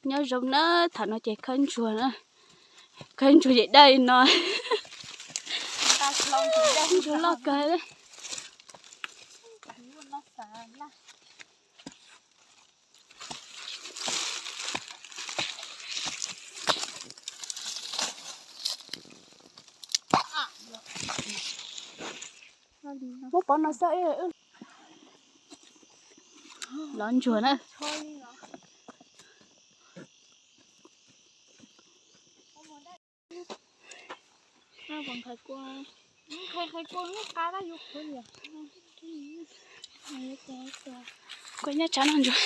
Nyob zoo na, thaum no ces khawb ntsuag na, khawb ntsuag ces daj li no. Ntsuag loj kawg. Muab pov no xwb, lov ntsuag na. Kuv nyob tsam no ntsuag.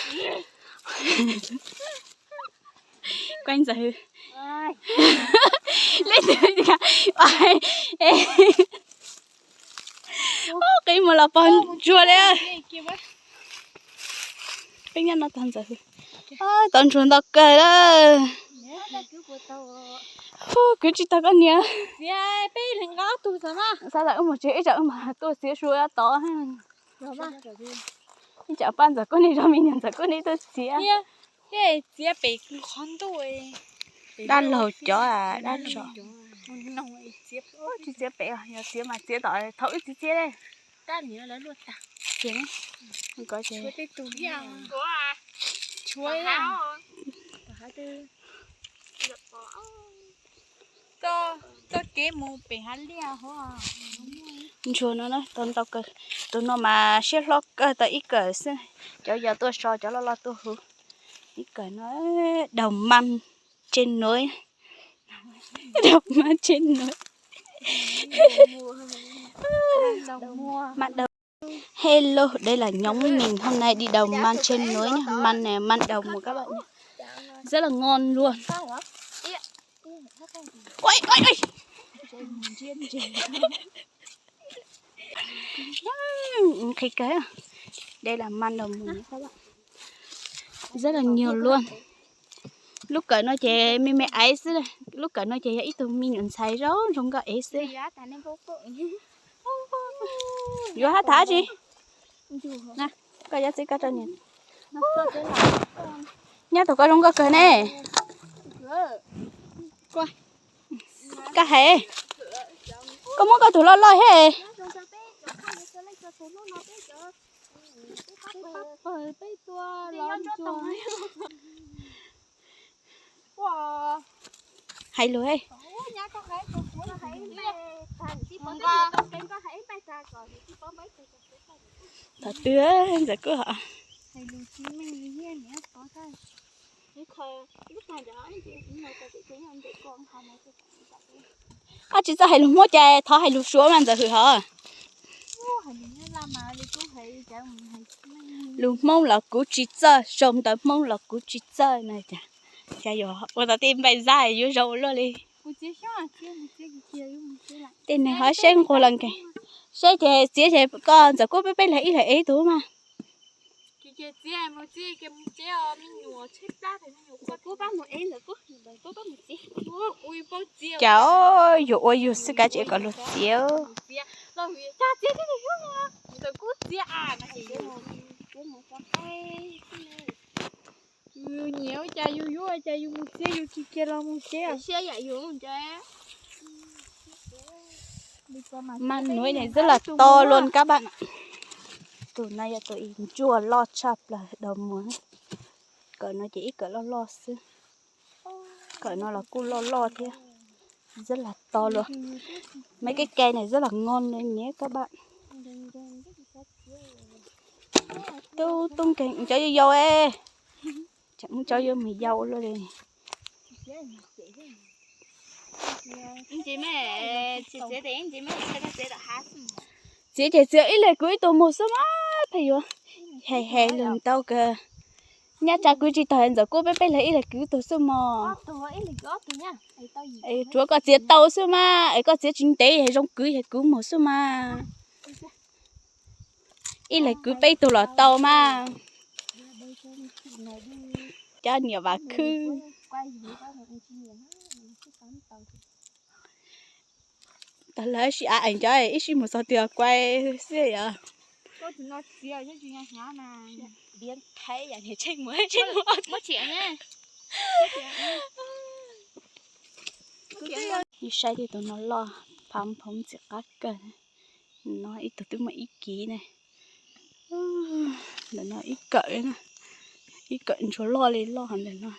Kuv Ntxawm Hwm. Leej twg qhib mus los pog ntsuag li. Peb nyob no tog Ntxawm Hwm. Tau ntsuag ntau kawg lawm. Kwv tsis tau koj niam. Xav tau wb mus tsev ib tsam wb mam tuaj txiav su tod. Ib tsam pab Ntxawm Kub Ni zov me nyuam Ntxawm Kub Ni tuaj txiav. Dab laug cov dab tso. Tsis txiav pem, yog txiav mas txiav tom thaum wb txiv txiav. Txoj kev mus pem hav liaj. Ntsuag no tau ntau kawg, tus no mas siab hlob kawg tau ib kawm xwb, cov yau tuaj so cov loj loj tuaj huv. Ib kawm no đầu manh trên núi, đầu manh trên núi, manh đầu. Hello, đây là nhóm mình hôm nay đi đầu manh trên núi nhá. Manh này, manh đầu mùa các bạn nhé. Rất là ngon luôn. Ôi, ôi, ôi. Khi kawg, đây là manh đầu mùa nhé các bạn. Rất là nhiều luôn. Lub kawm no ces me me aiv xwb, lub kawm no ces yog ib tug me nyuam ntxhais zoo zoo nkauj ev xwb. Yuav hab tham tsi? Koj yuav txiv koj rau niam. Nyab tug koj zoo nkauj kawg ne. Koj hais, koj muab koj tug loj loj thiab. Hais lus. Thaum twg Ntxawm Kub hos. Koj tsis txawj hais lus Hmoob cas thov hais lus Suav mas Ntxawm Hwm hos. Lus Hmoob los kuv tsis txawj, sau ntawv Hmoob los kuv tsis txawj na. Cas yuav ua tau tej npaij zaj yuav zoo ua luaj li. Tej neeg ho saib nquag los nkeeg. Saib ces txiav ces koj Ntxawm Kub peb peb leeg ib leeg ev ib tug mas. Cas yuav ua yus xwb kav tsis kom luag txiav. Yus nyiam ua cas yus yuav ua cas yus mus txiav yus tsis cia los mus txiav. Manh nuav ne rất là to luôn các bạn. Tus no yog tus ntsuag loj tshaj plaws đầu mùa. Kawm no ces ib kawm loj loj xwb. Kawm no los kuj loj loj thiab. Rất là to luôn. Mấy cái cây này rất là ngon đấy nhé các bạn. Tub tub nkeeg cov yau yau es. Tseem muab cov yuav mus yau luaj li. Txiav ces txiav ib leeg kwv ib tug mus xwb mas pheej yuav hais hais lus ntau kawg. Nyab tsa kwv tsis tau, Ntxawm Kub peb peb leeg ib leeg kwv ib tug xwb mos. Tsuav koj txiav tau xwb mas, es koj txiav tsis ntev es zoo kwv es kwv mus xwb mas. Ib leeg kwv peb tug los tau mas. Cov niam vam khwb. Tag lawm sib av es cov ib sib mus txog twg kuaj xwb yom. Yus saib tej tus no loj, phav phoov ntxim qab kawg. No ib tug twb muaj ib kiv ne. Ntawm no ib kawm, ib kawm ntsuag loj li loj ntawm no.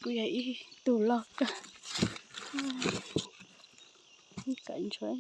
Kuj yog ib tug loj kawg. Ib kawm ntsuag.